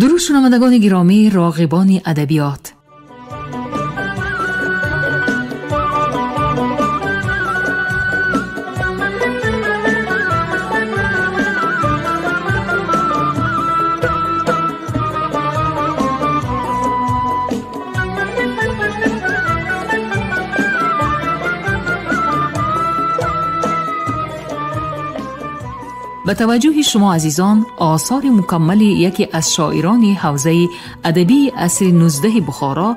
Дуруд шунавандагони гиромӣ, роғибони адабиёт. Ба таваҷҷӯҳи шумо азизон осори мукаммали яке аз шоирони ҳавзаи адабии асри 19 Бухоро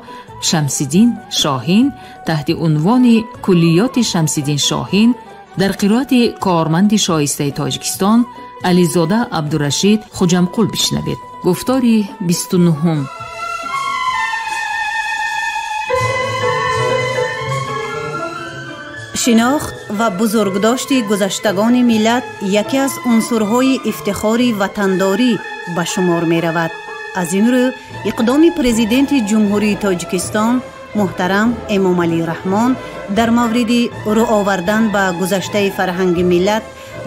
Шамсиддин Шоҳин таҳти унвони Куллиёти Шамсиддин Шоҳин дар қироати корманди шоистаи Тоҷикистон Ализода Абдурашид Хуҷамқул бишнавед. Гуфтори 29-ум. Шинохт ва бузургдошти гузаштагони миллат яке аз унсурҳои ифтихори ватандорӣ ба шумор меравад. Аз ин рӯ иқдоми президенти Ҷумҳурии Тоҷикистон муҳтарам Эмомалӣ Раҳмон дар мавриди рӯ овардан ба гузаштаи фарҳанги миллат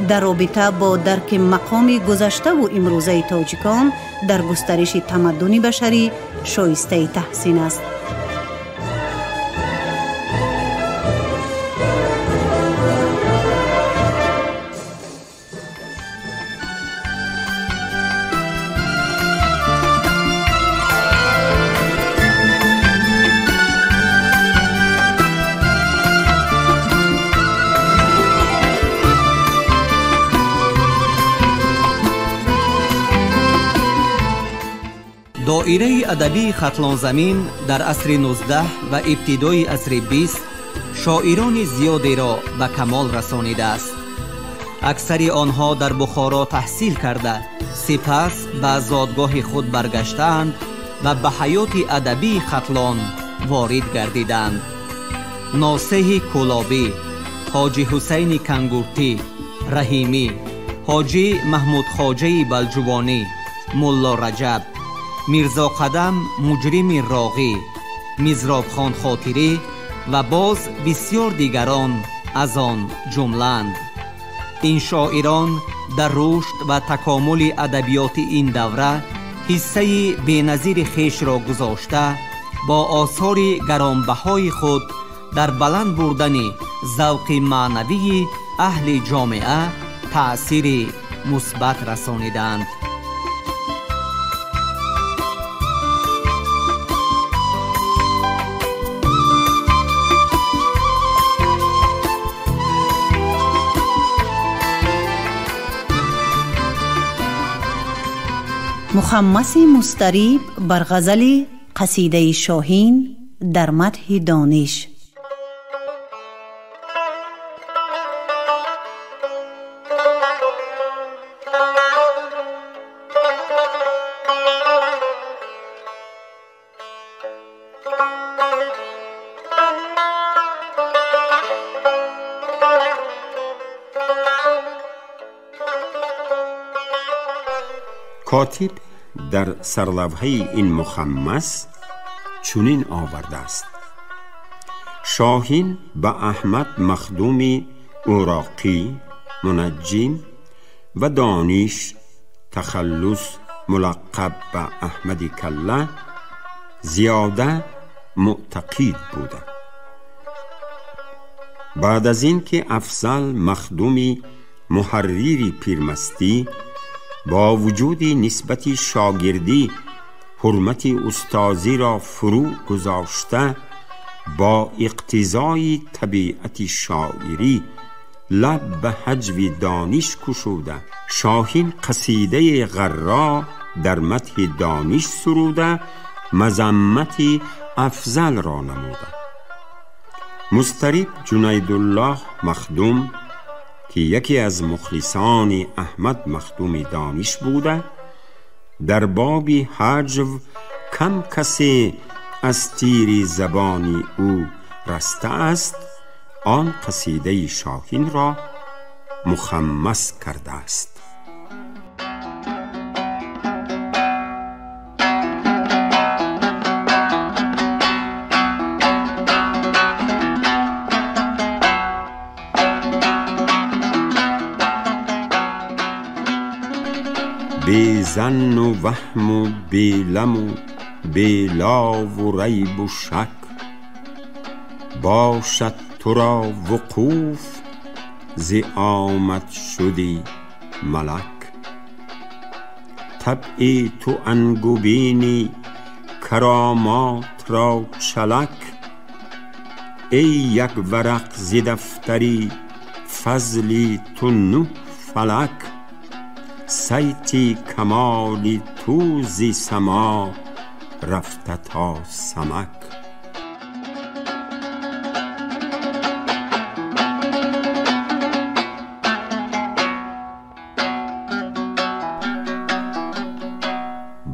дар робита бо дарки мақоми гузаштаву имрӯзаи тоҷикон дар густариши тамаддуни башарӣ шоистаи таҳсин аст. Доираи адабии Хатлонзамин дар асри 19 ва ибтидои асри 20 шоирони зиёдеро ба камол расонидааст. Аксари онҳо дар Бухоро таҳсил карда, сипас ба зодгоҳи худ баргаштаанд ва ба ҳаёти адабии Хатлон ворид гардиданд. Носеҳи Кӯлобӣ, Ҳоҷи Ҳусайни Кангуртӣ, Раҳимӣ, Ҳоҷи Маҳмудхоҷаи Балҷувонӣ, Мулло Раҷаб, Мирзо Қадам Муҷрими Роғӣ, Мизробхон Хотирӣ ва боз бисёр дигарон аз он ҷумлаанд. Ин шоирон дар рушд ва такомули адабиёти ин давра ҳиссаи беназири хешро гузошта, бо осори гаронбаҳои худ дар баланд бурдани завқи маънавии аҳли ҷомеа таъсири мусбат расонидаанд. Мухаммаси мустариб бар ғазали қасидаи Шоҳин дар мадҳи дониш. Котиб дар сарлавҳаи ин мухаммас чунин овардааст: Шоҳин ба Аҳмад Махдуми Уроқӣ мунаҷҷим ва Дониш тахаллус мулаққаб ба Аҳмади Калла зиёда муътақид буда. Баъд аз ин ки Афзал Махдуми муҳаррири Пирмастӣ бо вуҷуди нисбати шогирдӣ ҳурмати устозиро фурӯ гузошта, бо иқтизои табиати шоирӣ лаб ба ҳаҷви дониш кушуда, Шоҳин қасидаи ғарро дар мадҳи дониш суруда, мазаммати Афзалро намуда. Мустариб Ҷунайдуллоҳ Махдум ки яке аз мухлисони Аҳмад Махдуми Дониш буда, дар боби ҳаҷв кам касе аз тири забони ӯ раста аст, он қасидаи Шоҳинро мухаммас кардааст. ظن و وهم و بیلم و بیلا و ریب و شک. باشد تو را وقوف ز آمد شدی ملک. طبع تو انگبینی کرامات را چلک. ای یک ورق ز دفتری فضلی تو نه فلک. صیت کمال تو ز سما رفته تا سمک.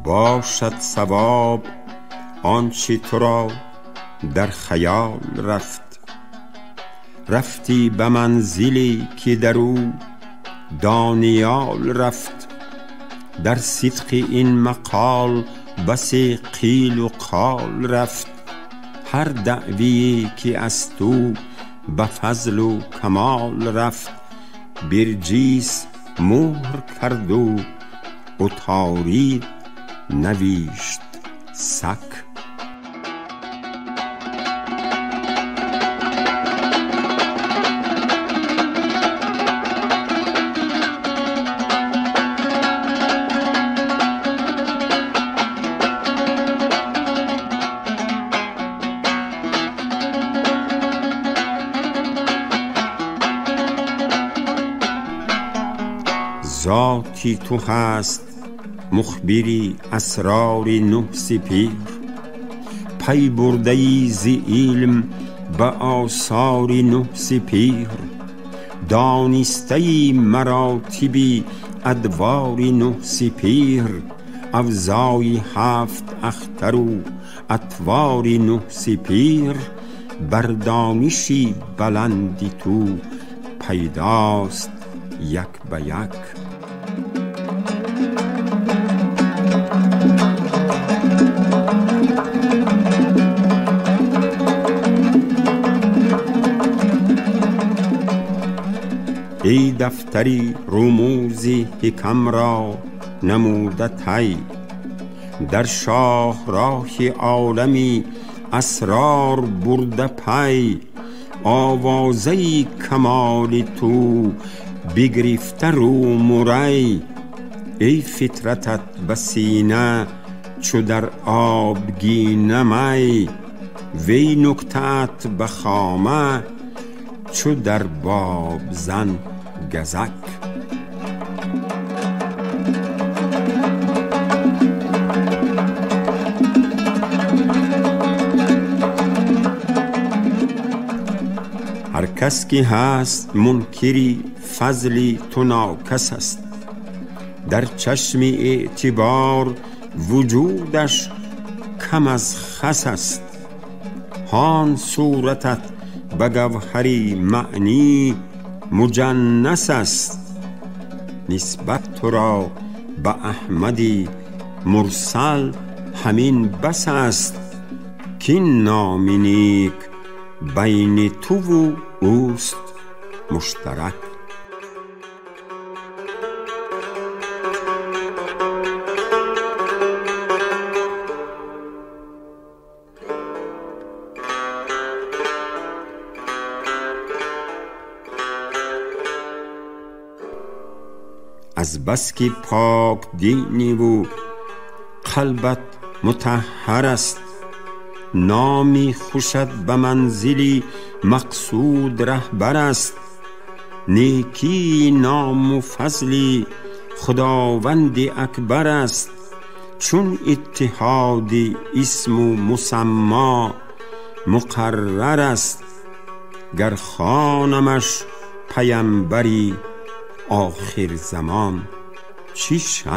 باشد صواب آنچه تو را در خیال رفت. رفتی به منزلی که در او دانیال رفت. در صدق این مقال بسی قیل و قال رفت. هر دعوی که از تو به فضل و کمال رفت. برجیس مهر کرد و عطارد نوشت سک. ذاتی تو هست مخبری اسرار نه سپهر. پی برده ای ز علم به آثار نه سپهر. دانسته ای مراتب ادوار نه سپهر. اوضاع هفت اختر و اطوار نه سپهر. بر دانشی بلند تو پیداست یک به یک. ای دفتری رموز حکم را نموده طی. در شاهراه عالمی اسرار برده پی. آوازه کمال تو بگرفته روم و ری. ای فطرتت به سینه چو در آبگینه می. وی نکته ات به خامه چو در باب زن گزک. هر کس که هست منکری فضل تو ناکس است. در چشم اعتبار وجودش کم از خس است. هان صورتت به گوهری معنی مجنس است. نسبت تو را به احمدی مرسل همین بس است. کاین نام نیک بین تو و اوست مشترک. از بس که پاک دینی و قلبت مطهر است. نامی خوشت به منزلی مقصود رهبر است. نیکی نام و فضلی خداوند اکبر است. چون اتحاد اسم و مسما مقرر است. گر خوانمش پیمبری آخر زمان چی شک؟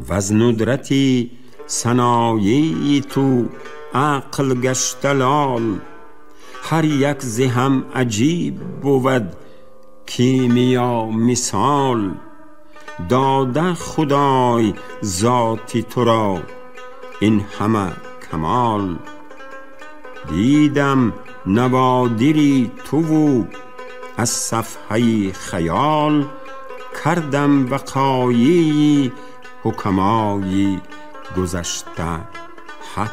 وز ندرتی صنایع تو عقل گشته لال. هر یک ز هم عجیب بود کیمیا مثال. داده خدای ذاتی تو را این همه کمال. دیدم نوادری تو و از صفحه خیال، کردم وقایعی حکمای گذشته حک.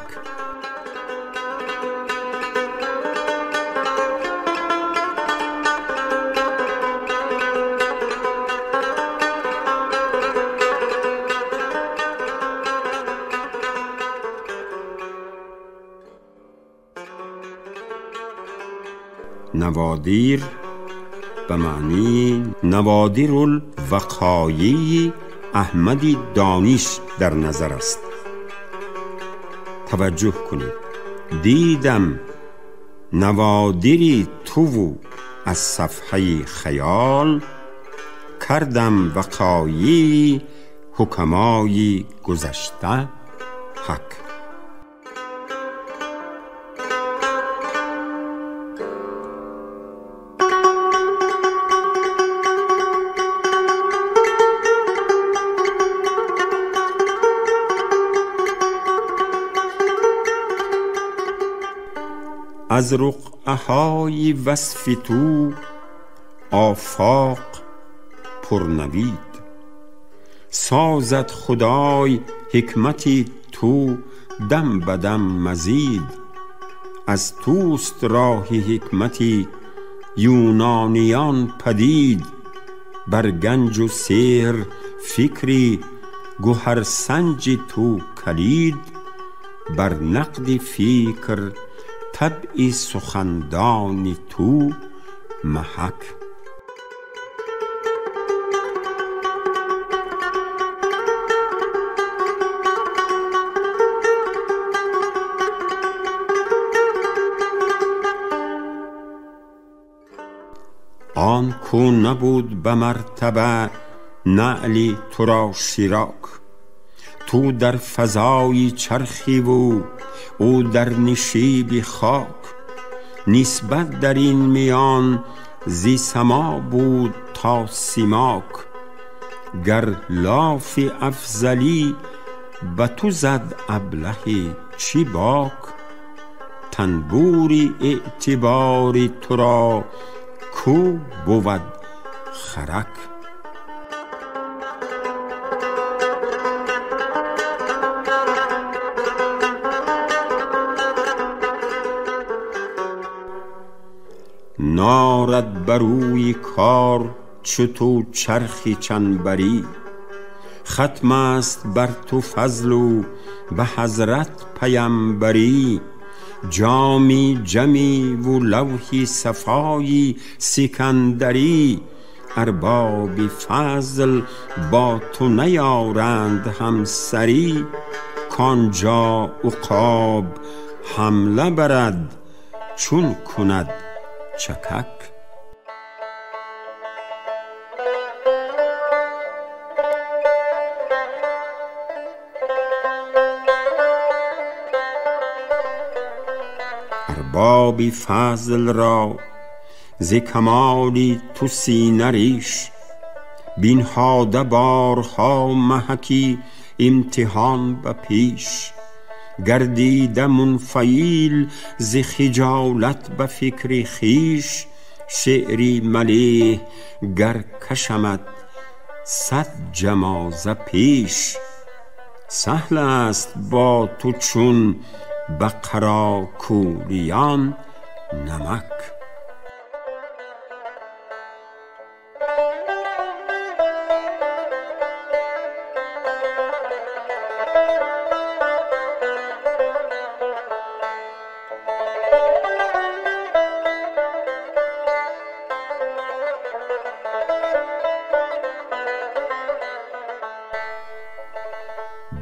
نوادر به معنی نوادر الوقایع احمد دانش در نظر است. توجه کنید، دیدم نوادری تو از صفحه خیال، کردم وقایع حکمای گذشته حک. از رقعه‌های وصف تو آفاق پرنوید، سازد خدای حکمتی تو دم به دم مزید. از توست راه حکمتی یونانیان پدید، بر گنج و سحر فکری گوهر سنج تو کلید. بر نقد فکر طبع سخندان تو محک. آن کو نبود به مرتبه نعلی تو را شراک، تو در فضای چرخی و او در نشیب خاک. نسبت در این میان زی سما بود تا سیماک، گر لاف افضلی به تو زد ابله چی باک. تنبوری اعتباری تو را کو بود خرک. نارد بروی کار چو تو چرخی چنبری، ختم است بر تو فضل و به حضرت پیمبری. جامی جمی و لوحی صفای سکندری، ارباب فضل با تو نیارند همسری. کآنجا عقاب حمله برد چون کند چکک. ارباب فضل را ز کمالی تو سینه ریش، بنهاده بارها محکی امتحان به پیش. گردیده منفعیل ز خجالت به فکر خویش، شعری ملیح گر کشمت صد جمازه پیش. سهل است با تو چون به قراکولیان نمک.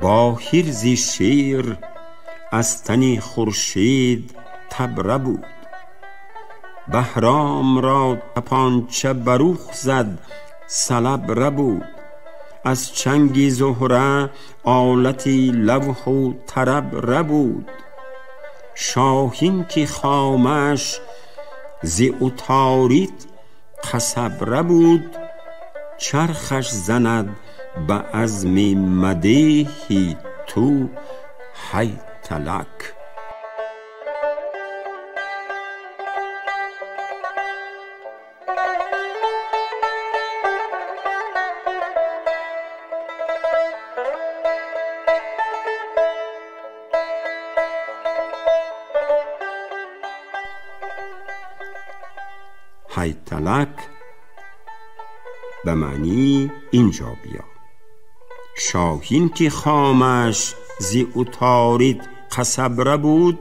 با حرز شیر از تن خورشید تبره بود، بهرام را تپانچه بروخ زد سلب ربود. از چنگ زهره آلتی لوح و طرب ربود. شاهین که خامش ز عطارد قصب ربود، چرخش زند به عزم مدیح تو هیت لک. هیت لک به معنی اینجا بیا. شاهین که خامش زی عطارد قصبره بود،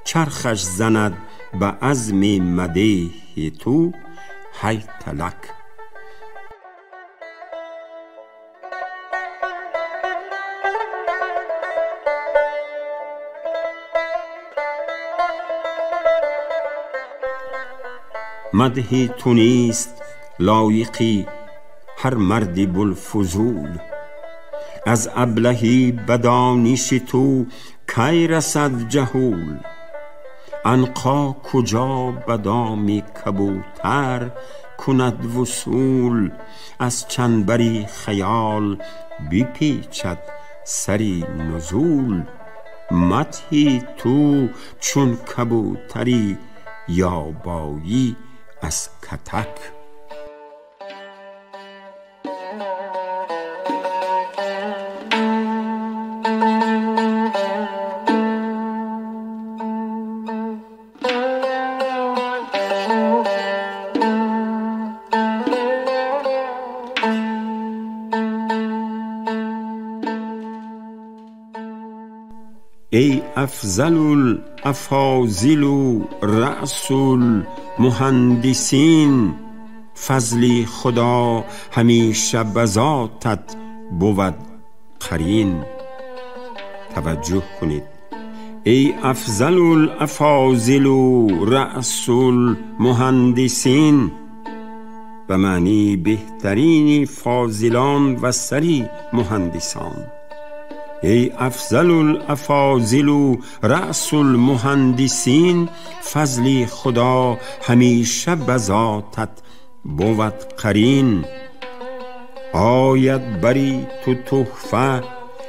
چرخش زند به عزم مدیح تو هیت لک. مدح تو نیست لایقی هر مردی بوالفضول، از ابلهی بدانش تو کی رسد جهول. عنقا کجا بدام کبوتر کند وصول، از چنبری خیال بپیچد سری نزول. مدح تو چون کبوتری یا بایی از کتک. ای افضل الافاضل رأس المهندسین، فضل خدا همیشه به ذاتت بود قرین. توجه کنید، ای افضل الافاضل رأس المهندسین به معنی بهترین فاضلان و سری مهندسان. ای افضل الافاضل رأس المهندسین، فضل خدا همیشه به ذاتت بود قرین. آید بری تو تحفه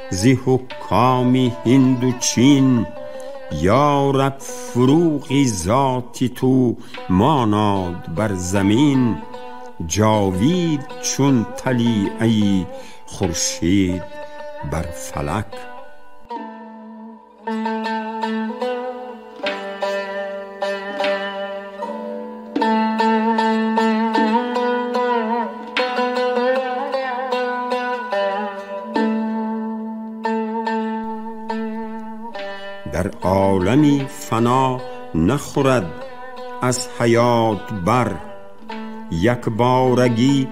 ز حکام هند و چین، یا رب فروغ ذات تو ماناد بر زمین. جاوید چون طلیعه خورشید بر فلک. در عالمی فنا نخورد از حیات بر، یک بارگی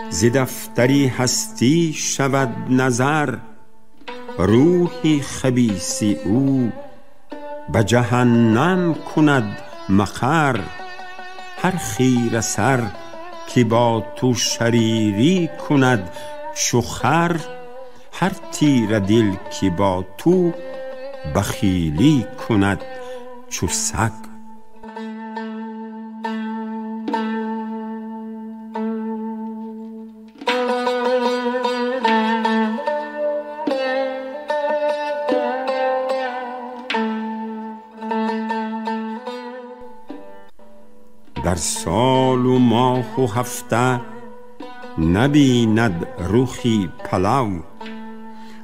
ز دفتری هستی شود نظر. روح خبیث او به جهنم کند مقر، هر خیره سر که با تو شریری کند چو خر، هر تیره دل که با تو بخیلی کند چو سگ. در سال و ماه و هفته نبیند رخی پلو،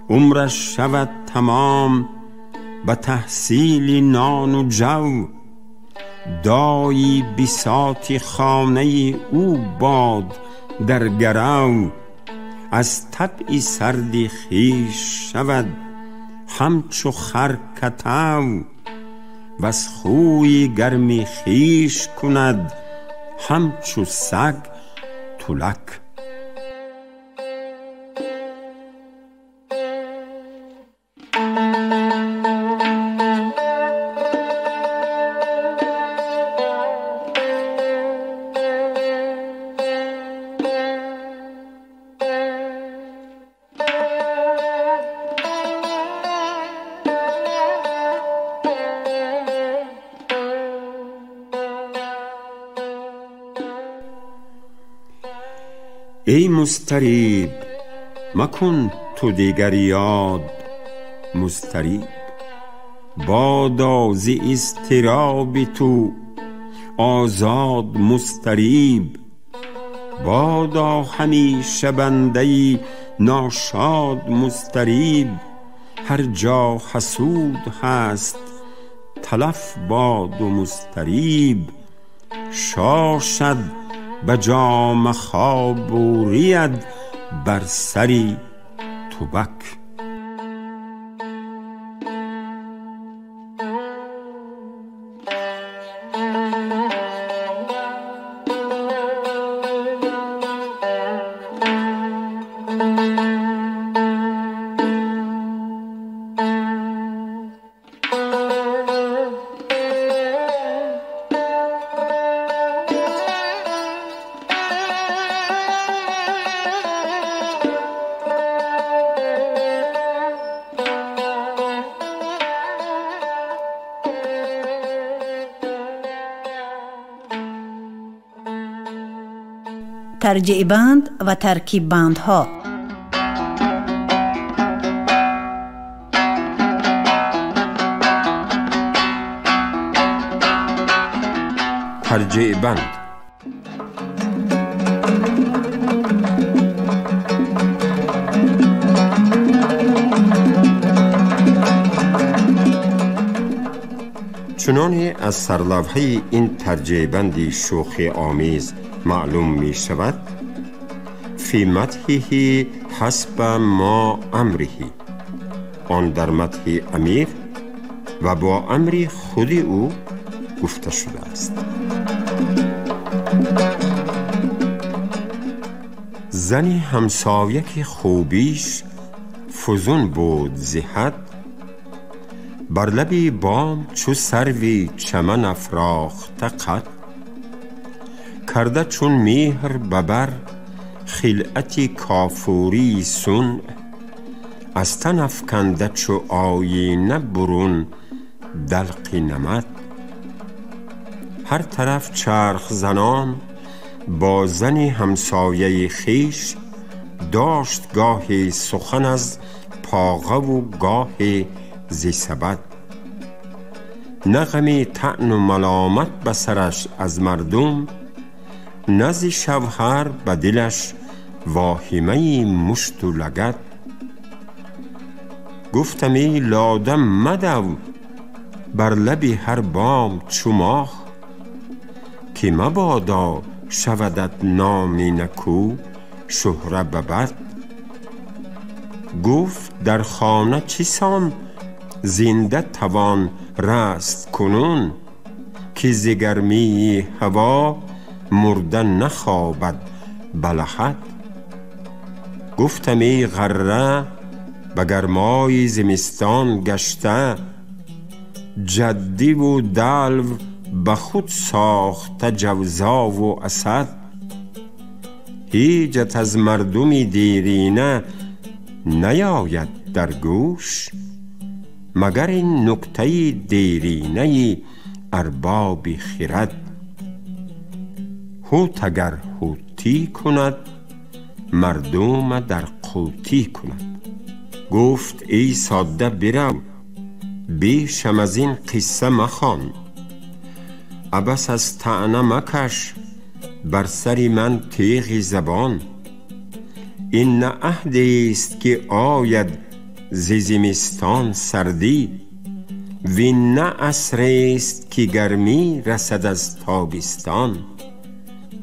عمرش شود تمام به تحصیل نان و جو. دایی بساط خانه او باد در گرو، از طبع سرد خویش شود همچو خر کتو. وز خوی گرم خویش کند همچو سگ تلک. ای مضطرب مکن تو دیگر یاد مضطریب. بادا ز اضطراب تو آزاد مضطریب، بادا همیشه بنده ناشاد مضطریب. هر جا حسود هست تلف باد و مضطریب، شاشد به جام خواب و رید بر سری توبک. ترجیع بند و ترکیب بندها. ترجیع بند. چنانه از سرلوحه این ترجیع بندی شوخی آمیز معلوم می شود، فی مدحه حسب ما امره، آن در مدح امیر و با امر خود او گفته شده است. زنی همسایه که خوبیش فزون بود ز حد، بر لب بام چو سروی چمن افراخته قد. کرده چون مهر ببر خلعت کافوری صنع، از تن افکنده چو آیینه برون دلق نمد. هر طرف چرخ زنان با زن همسایه خویش، داشت گاهی سخن از پاغه و گاهی ز سبد. نه غم طعن و ملامت به سرش از مردم، نه ز شوهر به دلش واهمه مشت و لگد. گفتم ای لاده مدو بر لب هر بام چو ماه، که مبادا شودت نامی نکو شهره به بد. گفت در خانه چه سان زنده توان رست کنون، که ز گرمی هوا مرده نخوابد بلحد. گفتم ای غره به گرمای زمستان گشته، جدی و دلو به خود ساخته جوزا و اسد. هیچت از مردمی دیرینه نیاید در گوش، مگر این نکته دیرینه ارباب خرد. هوت اگر هوتی کند مردم در قوطی کند. گفت ای ساده برو بیشم از این قصه مخوان، عبث از طعنه مکش بر سر من تیغ زبان. این نه عهدی است که آید ز زمستان سردی، وین نه عصری است که گرمی رسد از تابستان.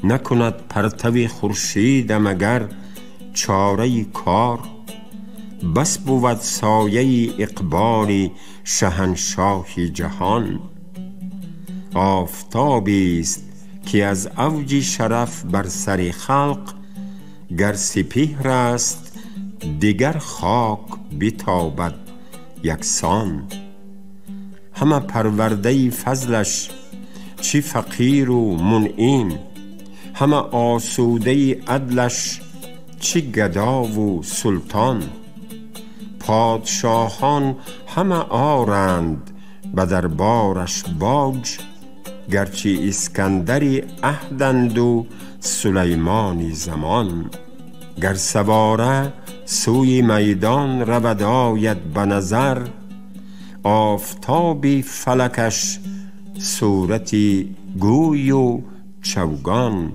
نکند پرتو خورشید مگر چاره کار، بس بود سایه اقبال شهنشاه جهان. آفتابی است که از اوج شرف بر سر خلق، گر سپهر است دیگر خاک بتابد یکسان. همه پرورده فضلش چی فقیر و منعم، همه آسوده عدلش چی گدا و سلطان. پادشاهان همه آرند به دربارش باج، گرچه اسکندری عهدند و سلیمانی زمان. گر سواره سوی میدان رود آید به نظر، آفتابی فلکش صورتی گوی و چوگان.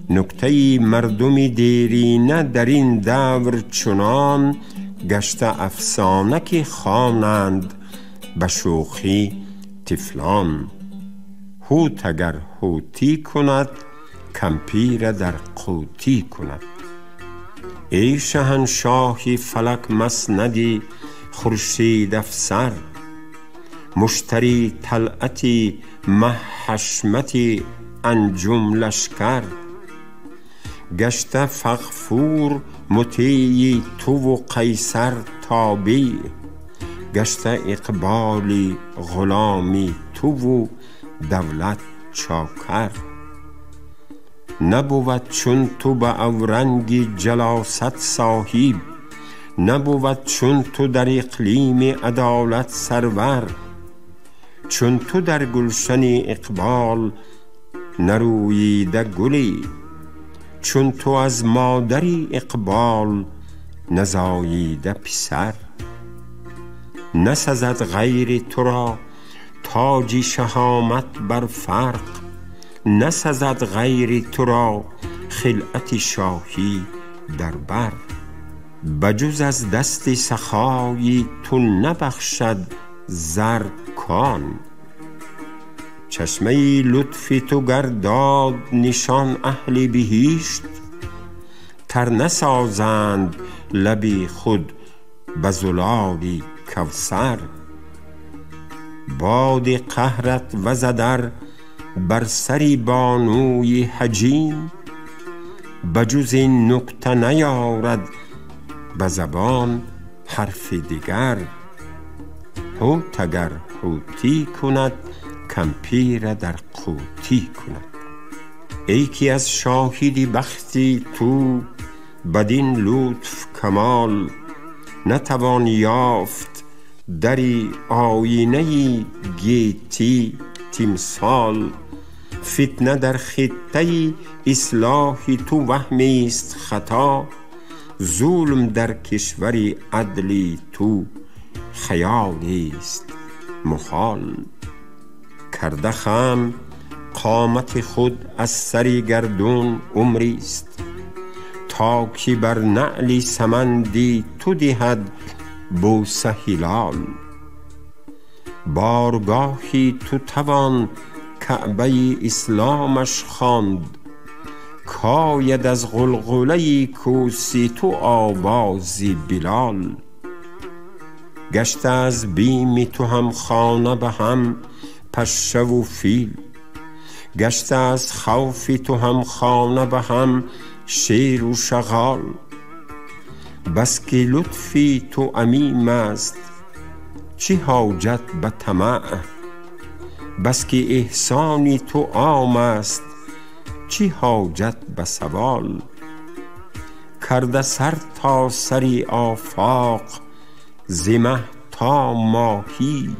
نکته مردمی دیرینه در این دور چنان گشته افسانه که خوانند به شوخی طفلان. حوت اگر حوتی کند کمپیر در قوطی کند. ای شهنشاهی فلک مسندی خورشید افسر، مشتری طلعتی مه حشمتی انجم لشکر. گشته فغفور مطیع تو و قیصر تابع، گشته اقبالی غلامی تو و دولت چاکر. نبود چون تو به اورنگ جلاست صاحب، نبود چون تو در اقلیم عدالت سرور. چون تو در گلشن اقبال نرویده گلی، چون تو از مادری اقبال نزاییده پسر. نسزد غیر تو را تاج شهامت بر فرق، نسزد غیر تو را خلعت شاهی در بر. بجز از دست سخای تو نبخشد زر کان، چشمه لطف تو گر داد نشان اهل بهشت، تر نسازند لبی خود به زلال کوثر. باد قهرت وزد بر سری بانوی حجیم، بجز این نکته نیارد به زبان حرف دیگر. حوت اگر حوتی کند کمپیر در قوطی کند. ای که از شاهدی بختی تو بدین لطف کمال، نتوان یافت دری آینه گیتی تمثال. فتنه در خطه اصلاح تو وهمی است خطا، ظلم در کشور عدلی تو خیالی است محال. کرده خم قامت خود از سری گردون عمری است، تا که بر نعل سمندی تو دهد بوسه هلال. بارگاهی تو توان کعبه اسلامش خواند، کاید از غلغله کوسی تو آوازی بلال. گشته از بیم تو هم خانه به هم پشه و فیل، گشته از خوف تو هم خانه به هم شیر و شغال. بس که لطفی تو عمیم است چه حاجت به طمع، بس که احسانی تو عام است چه حاجت به سوال. کرده سر تا سری آفاق ز مه تا ماهی،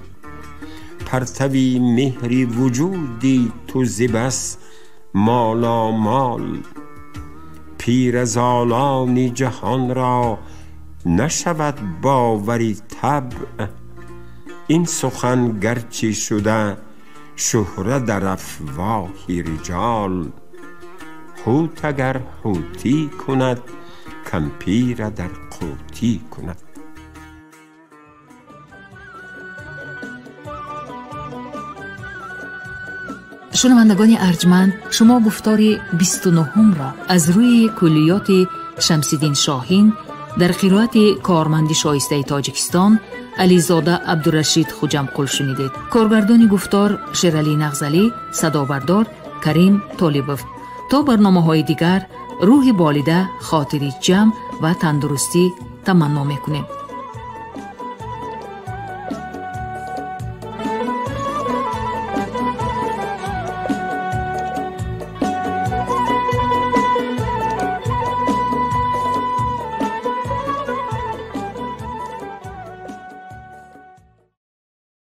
پرتوی مهری وجودی تو ز بس مالامال. پیر زالان جهان را نشود باوری طبع، این سخن گرچه شده شهره در افواه رجال. حوت اگر حوتی کند کمپیر در قوطی کند. Шунавандагони арҷманд, шумо гуфтори 29-ро аз рӯи куллиёти Шамсиддин Шоҳин дар қироати корманди шоистаи Тоҷикистон Ализода Абдурашид Хуҷамқул шунидед. Коргардони гуфтор Шералӣ Нағзалӣ, садобардор Карим Толибов. То барномаҳои дигар рӯҳи болида, хотири ҷамъ ва тандурустӣ таманно мекунем.